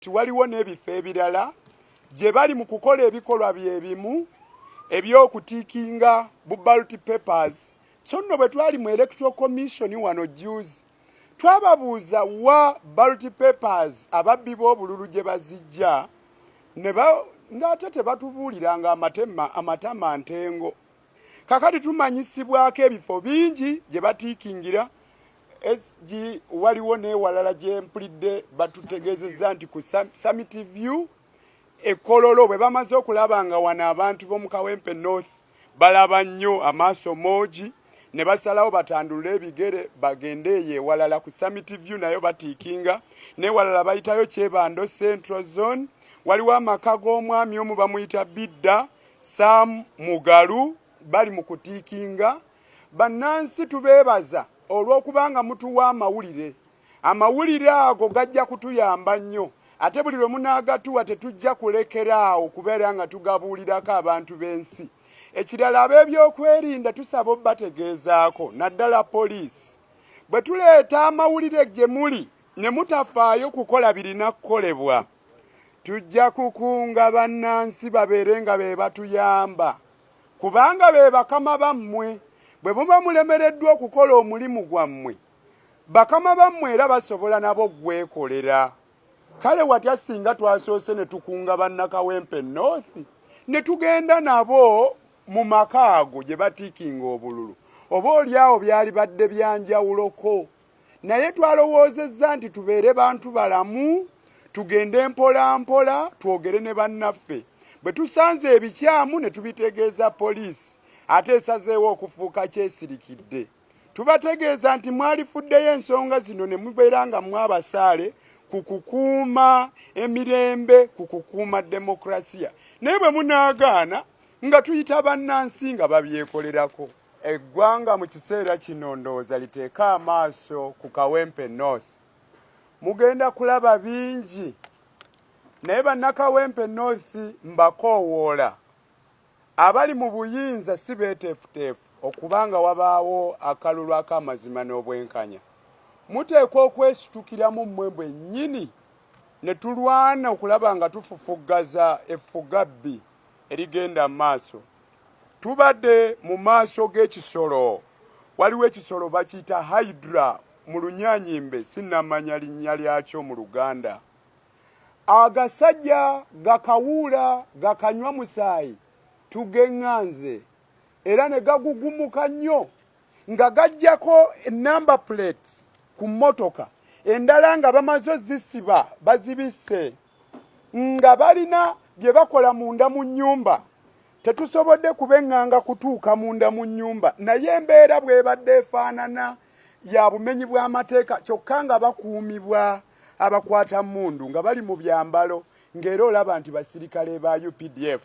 Waliwo n'ebifo ebirala gye bali mu kukola ebikolwa bye bimu eby'okutiikinga bu ballot papers. So nno bwe twali mu Electoral Commission wano jjuuzi, twababuuza wa ballot papers ababbi b'obululu gye bazijja ne ng'ate tebatubuuliranga amatama ntengo. Kakati tumanyisibwako ebifo bingi gye batiikingira SG, waliwo n'ewalala gye mpulidde batutegeezezza nti ku Summit View e Kololo, bwe bamaze okulaba nga wano abantu b'omu Kawempe North balaba nnyo amaaso moogi, ne basalawo batandulule ebigere bagende eyo ewalala ku Summit View, nayo batiikinga. N'ewalala bayitayo Kyebando Central Zone, waliwo amaka g'omwami omu bamuyita Bidda Sam Mugalu, bali mu kutiikinga. Bannansi tubeebaza olw'okubanga mutuwa amawulire. Amawulire ago gajja kutuyamba nnyo, ate buli lwe munaagatuwa tetujja kulekeraawo kubeera nga tugabuulirako abantu b'ensi. Ekirala, ab'ebyokwerinda tusaba obbategeezaako, naddala poliisi, bwe tuleeta amawulire gye muli ne mutafaayo kukola birina kukolebwa, tujja kukunga bannansi babeere nga be batuyamba, kubanga be bakama bammwe. Bwe muba mulemereddwa okukola omulimu gwammwe, bakama bammwe era basobola nabo gwekolera. Kale watya singa twasoose ne tukunga bannakawempe North ne tugenda nabo mu maka ago gye batiikinga obululu? Oba oliawo byali badde byanjawuloko, naye twalowoozezza nti tubeere bantu balamu, tugende mpola mpola, twogere ne bannaffe. Bwe tusanze ebikyamu ne tubitegeeza poliisi, ate esazeewo okufuuka kyesirikidde. Tubategeeza nti mwalifuddeyo ensonga zino ne mubeera nga mwabasaale ku kukuuma emirembe, ku kukuuma demokrasiya, naye bwe munaagaana nga tuyita bannansi nga babyekolerako. Eggwanga mu kiseera kino ndowooza liteeke amaaso ku Kawempe North, mugenda kulaba bingi. Naye bannakawempe North mbakoowoola, abali mu buyinza si beeteefuteefu okubanga wabaawo akalulu ak'amazima n'obwenkanya. Muteekwa okwesitukiramu mmwe bwennyini ne tulwana okulaba nga tufufuggaza effugabbi erigenda mu maaso. Tubadde mu maaso g'ekisolo, waliwo ekisolo bakiyita hydra mu Lunyanyimbe, sinnamanya linnya lyakyo mu Luganda. Agasajja gakawuula gakanywa musaayi tugeŋŋanze era ne gagugumuka nnyo nga gajjako number plates ku mmotoka endala nga bamaze ozisiba bazibisse, nga balina bye bakola munda mu nnyumba. Tetusobodde kubeŋŋanga kutuuka munda mu nnyumba, naye embeera bw'ebadde efaanana ya bumenyi bw'amateeka, kyokka nga bakuumibwa abakwata mmundu nga bali mu byambalo ng'era olaba nti basirikale ba UPDF,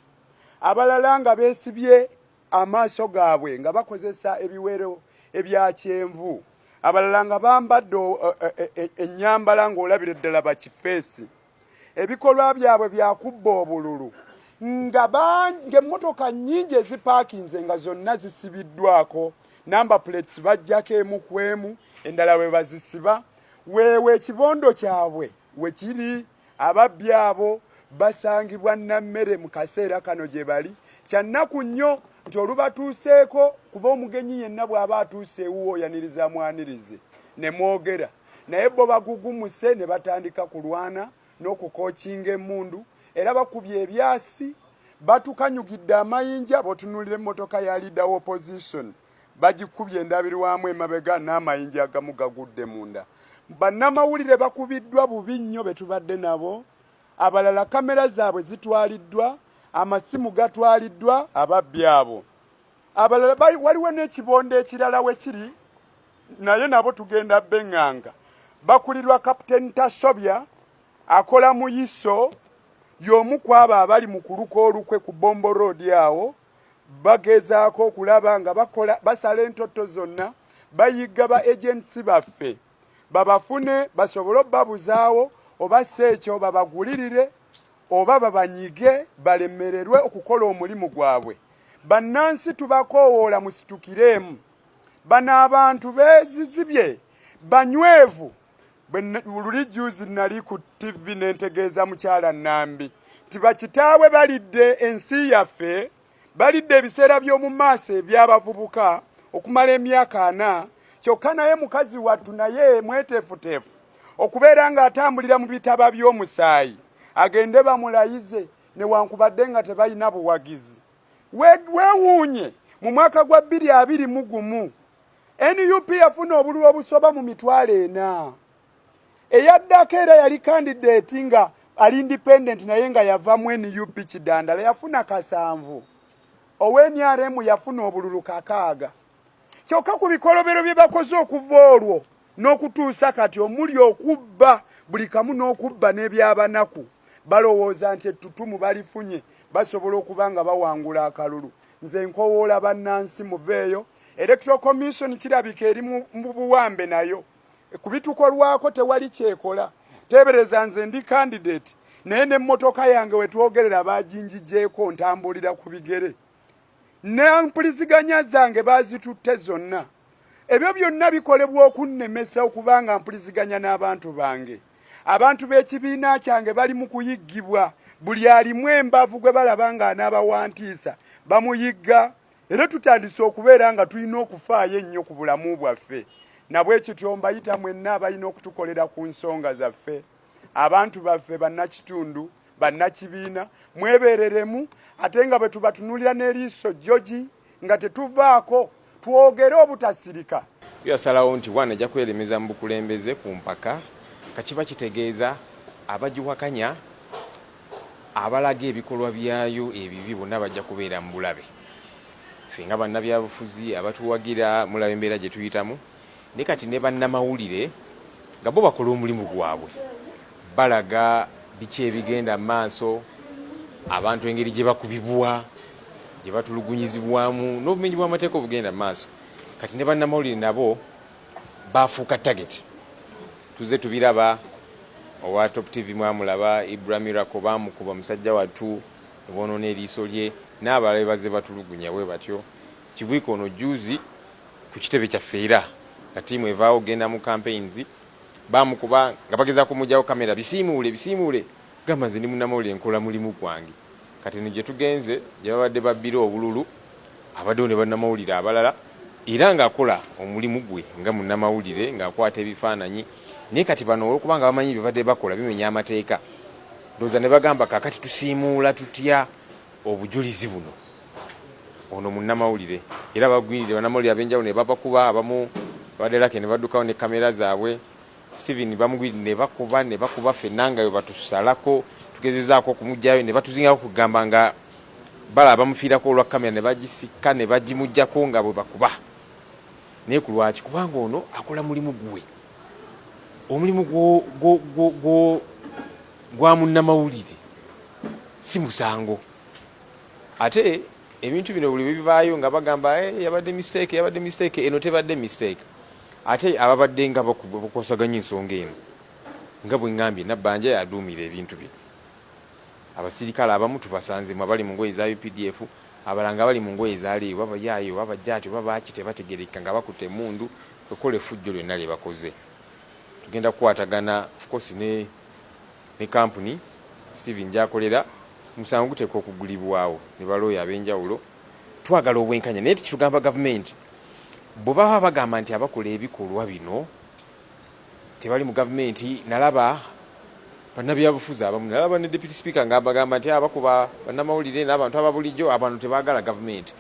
abalala nga beesibye amaaso gaabwe nga bakozesa ebiwero ebya kyenvu, abalala nga bambadde ennyambala ng'olabira ddala bakifeesi. Ebikolwa byabwe byakubba obululu nga ng'emmotoka nnyingi ezipaakinze nga zonna zisibiddwako number plates, bajjako emu ku emu, endala we bazisiba. Weewe ekibondo kyabwe we kiri. Ababbi abo basangibwa Nammere mu kaseera kano gye bali. Kyannaku nnyo nti olubatuuseeko, kuba omugenyi yenna bw'aba atuuse ewuwo oyaniriza mwanirize ne mwogera, naye bo bagugumuse ne batandika kulwana n'okukookinga emmundu, era bakubye ebyasi, batukanyugidde amayinja. Bw'otunuulira emmotoka ya leader wa opposition, bagikubye endabirwamu emabega n'amayinja agamu gagudde munda. Bannamawulire bakubiddwa bubi nnyo be tubadde nabo, abalala kamera zaabwe zitwaliddwa, amasimu gatwaliddwa ababbi abo. Abalala waliwo n'ekibondo ekirala we kiri, naye nabo tugenda beŋŋanga. Bakulirwa Kapiteeni Tasobya, akola mu ISO, y'omu ku abo abali mu kuluka olukwe ku Bombo Road awo. Bagezaako okulaba nga bakola basala entotto zonna, bayigga ba agents baffe babafune basobole obbabuzaawo, oba si ekyo babagulirire oba babanyige balemererwe okukola omulimu gwabwe. Bannansi tubakoowoola musitukireemu. Bano abantu beezizibye, banywevu. Luli juzi nali ku TV nentegeeza mukyala Nambi nti bakitaawe balidde ensi yaffe, balidde ebiseera by'omu maaso eby'abavubuka okumala emyaka 40, kyokka naye mukazi wattu naye mweteefuteefu okubeera ng'atambulira mu bitaba by'omusaayi agende bamulayize newankubadde nga tebalina buwagizi. Weewuunye mu mwaka gwa 2021 NUP yafuna obululu obusoba mu 400,000. Eyaddako era yali candidate nga ali independent naye nga yava mu NUP Kidandala yafuna 7. Owa NRM yafuna obululu 6. Kyokka ku bikolobero bye bakoze okuva olwo n'okutuusa kati omuli okubba buli kamu n'okubba n'ebyabanaku, balowooza nti ettutumu balifunye basobola okuba nga bawangula akalulu. Nze nkowoola bannansi muveeyo. Electoral Commission kirabika eri mu buwambe nayo kubitukolwako tewali kyekola. Teebereza nze ndi candidate naye n'emmotoka yange wetwogerera baginjigyeko, ntambulira ku bigere, nempuliziganya zange bazitutte zonna. Ebyo byonna bikolebwa okunnemesa okuba nga mpuliziganya n'abantu bange. Abantu b'ekibiina kyange bali mu kuyiggibwa, buli alimu embavu gwe balaba ng'anaabawantiisa bamuyigga. Era tutandise okubeera nga tulina okufaayo ennyo ku bulamu bwaffe. Nabwe kityo mbayita mwenna abalina okutukolera ku nsonga zaffe, abantu baffe, bannakitundu, bannakibiina, mwebereremu, ate nga bwe tubatunuulira n'eriiso jjogi nga tetuvaako, twogere obutasirika. Yasalawo nti wana ajja kweremeza mu bukulembeze ku mpaka, kakiba kitegeeza abagiwakanya abalaga ebikolwa byayo ebibi bonna bajja kubeera mu bulabe. Ffe nga bannabyabufuzi abatuwagira mulaba embeera gye tuyitamu, naye kati ne bannamawulire nga bo bakola omulimu gwabwe, balaga biki ebigenda mu maaso, abantu engeri gye bakubibwa, gye batulugunyizibwamu n'obumenyi bw'amateeka obugenda mu maaso. Kati ne bannamawulire nabo bafuuka target. Tuzze tubiraba, owa Top TV mwamulaba, Ibra Miracle baamukuba musajja wattu ne boonoona eriiso lye, n'abalala be bazze batulugunya bwe batyo. Kibwika ono jjuuzi ku kitebe kyaffe era nga ttiimu evaawo okugenda mu campaigns baamukuba nga bagezaako kumuggyawo kamera, bisiimuule bisiimuule, gamba nze ndi munnamawulire nkola mulimu gwange. Kati eno gye tugenze gye babadde babbira obululu abaddewo ne bannamawulire abalala era ng'akola omulimu gwe nga munnamawulire ng'akwata ebifaananyi, naye kati bano olw'okuba nga bamanyi bye babadde bakola bimenya amateeka, ndowooza ne bagamba kaakati tusiimuula tutya obujulizi buno. Ono munnamawulire era bagwiridde bannamawulire ab'enjawulo ne babakuba, abamu babadde lucky ne baddukawo ne kamera zaabwe. Steven bamugwiridde ne bakuba ne bakuba ffenna nga bwe batusalako tugezezaako okumuggyayo ne batuzingako kugamba nga balaba bamufiirako olwa kamera ne bagisika ne bagimuggyako nga bwe bakuba. Naye ku lwaki? Kubanga ono akola mulimu gwe, omulimu gwa munnamawulire si musango. Ate ebintu bino buli bwe bivaayo nga bagamba hey, yabadde mistake, yabadde mistake, eno tebadde mistake. Ate ababadde nga bakwasaganya ensonga eno nga bwe ŋŋambye Nabbanja yaduumira ebintu bino. Abasirikale abamu tubasanzemu abali mu ngoye za UPDF, abalala nga bali mu ngoye za leeyo, oba bayaaye oba bajaati oba baaki tebategeerekeka nga bakutte emmundu okukola effujjo lyonna lye bakoze. Tugenda kukwatagana of course ne ne kampuni Steven gy'akolera, omusango guteekwa okugulibwawo ne balooya ab'enjawulo. Twagala obwenkanya naye tetugamba gavumenti bwe baba bagamba nti abakola ebikolwa bino tebali mu gavumenti. Nalaba bannabyabufuzi abamu, nalaba ne deputy speaker nga bagamba nti abakuba bannamawulire n'abantu aba bulijjo abantu tebaagala gavumenti,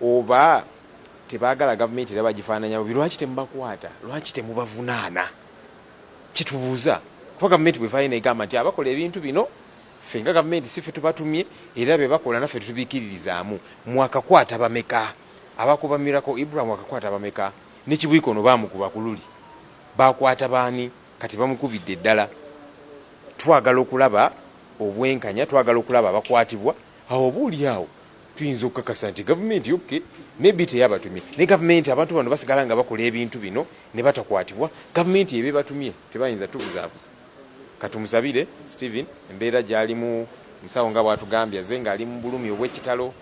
oba tebaagala gavumenti era bagifaananya bubi, lwaki temubakwata, lwaki temubavunaana? Kitubuuza kuba gavumenti bwevaayo negamba nti abakola ebintu bino ffe nga gavumenti si ffe tubatumye era bye bakola naffe tetubikkiririzaamu. Mwakakwata bameka abakuba Miracle Ibra, mwakakwata bameka? Ne Kibwika ono baamukuba ku luli, baakwata baani? Kati bamukubidde ddala. Twagala okulaba obwenkanya, twagala okulaba abakwatibwa, awo oba oli awo tuyinza okukakasa nti gavumenti okay maybe teyabatumye, naye gavumenti abantu bano basigala nga bakola ebintu bino ne batakwatibwa, gavumenti eba ebatumye, tebayinza tubuzaabuza. Katumusabire Steven embeera gy'alimu, omusawo nga bw'atugambye azze ng'ali mu bulumi obw'ekitalo,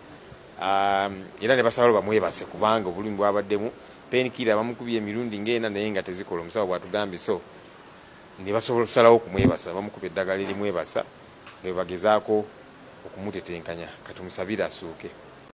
era ne basaba bamwebase kubanga obulumi bwabaddemu. Painkiller bamukubye emirundi ng'ena naye nga tezikola, omusawo bw'atugambye. So Ne basobola okusalawo okumwebasa, bamukuba eddagala erimwebasa nga bwe bagezaako okumutetenkanya. Katumusabire asuuke.